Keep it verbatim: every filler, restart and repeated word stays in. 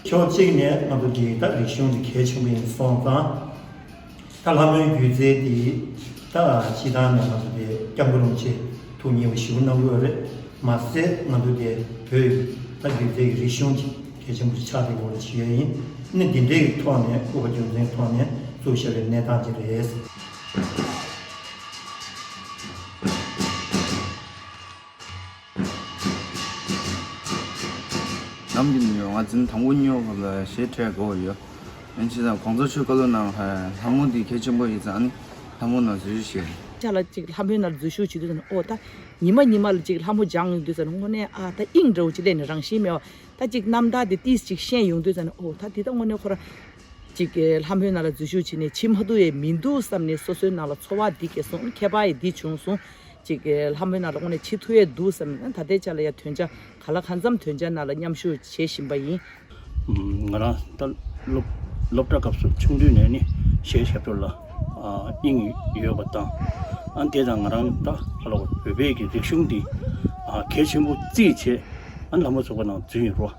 ཕྱོགས་གཅིག་ནས་ང་ཚོ་འདི་ད་རིག་གཞུང་འདི་གལ་ཆེན་པོ་ཡིན་སོང་ཙང་། ད་ལྷ་མོའི་སྒྱུ་རྩལ་འདི་ད་སྤྱི་བཏང་ནས་ང་ཚོ་འདི་སྐྱབས་མགོན་རིན་པོ་ཆེ་ཐུགས་མཉེས་པོ་ཞེ་པོ་གནང་གི་ཡོད་རེད། མ་ཟད་ང་ཚོ་འདི་བོད་ད་སྒྱུ་རྩལ་གྱི་རིག་གཞུང་གི་གལ་ཆེན་པོ་ཆགས་བསྡད་ཡོད་རེད་ཞུ་ཡ་ཡིན། ཨ་ནི་འདི་འདྲའི་གི་ཐོག་ནས་སྐུ་པར་རྒྱུ་མཚན་ཐོག་ནས་བཙུགས་བཞག་པའི་གནས་སྟངས་ཅིག་རེད། ནམ་རྒྱུན་ཡོད་ང་འཛིན་དང་པོ་ཉོ་ག་ལ་ཞེ་ཁྲལ་དགོས་ཡོད། ཨན་ཅི་དང་གོང་ས་མཆོག་བཀའ་སློབ་གནང་ལྷ་མོ་འདི་གལ་ཆེན་པོ་ཡིན་ཙང་ཨ་ནི་ལྷ་མོ་ནང་འཛུལ་ཞུ་ཞེས། ཅག་ལ་ཅིག་ལྷ་མོའི་ནང་འཛུལ་ཞུགས་བྱེད་དུས་ཙམ་ཨོ་ད་ཉི་མ་ཉི་མ་ལ་ཅིག་ལྷ་མོ་སྦྱང་ཡོང་དུས་ཙམ་དངོས་གནས་ཨ་ད་དབྱིངས་འདྲ་བོ་ཅིག་སླེབས་ནས་རང་བཞིན་མེད་པ་ད་ཅིག་རྣམ་ཐར་དེ་ཏིས་ཅིག་ཤེས་ཡོང་དུས་ཙམ་ཨོ་ད་དེ་ད་དངོས་གནས་ཁོ་ར། ཅིག་གི་ལྷ་མོའི་ནང་ལ་འཛུལ་ཞུགས་བྱས་ནས་འཆི་མ་ཐུབ་ཡས་མི་འདུག་བསམ་ནས་སོ་སོའི་ནང་ལ་ཚོར་བ་འདི་སྐྱེས་སོང་ཁྱད་པར་ཡས་འདི་བྱུང་སོང་། ཅིག་གི་ལྷ་མོའི་ནང་ལ་དངོས་གནས་འཆི་ཐུབ་ཡས་འདུག་བསམ་ནས་ད་ལྟའི་ཆ་ལ་ཡ་དོན་བྱ་ག་ལ་གང་འཚམ་དོན་བྱ་ནང་ལ་མཉམ་ཞུགས་བྱེད་བཞིན་པ་ཡིན། ང་རང་ད་སློབ་སློབ་གྲྭ་སྐབས་སུ་ཆུང་དུས་ནས་ནི་གཞས་ཞབས་བྲོ་ལ་ཨ་དབྱིངས་ཡོད་པ་དང་། ཨ་དེ་དང་ང་རང་ད་ཧ་ལོ་བོད་པའི་གི་རིག་གཞུང་འདི་ཨ་གལ་ཆེན་པོ་བརྩིས་བྱས་ཨ་ལྷ་མོ་ཚོགས་པ་ནང་འཛུལ་ཡིན་རོ།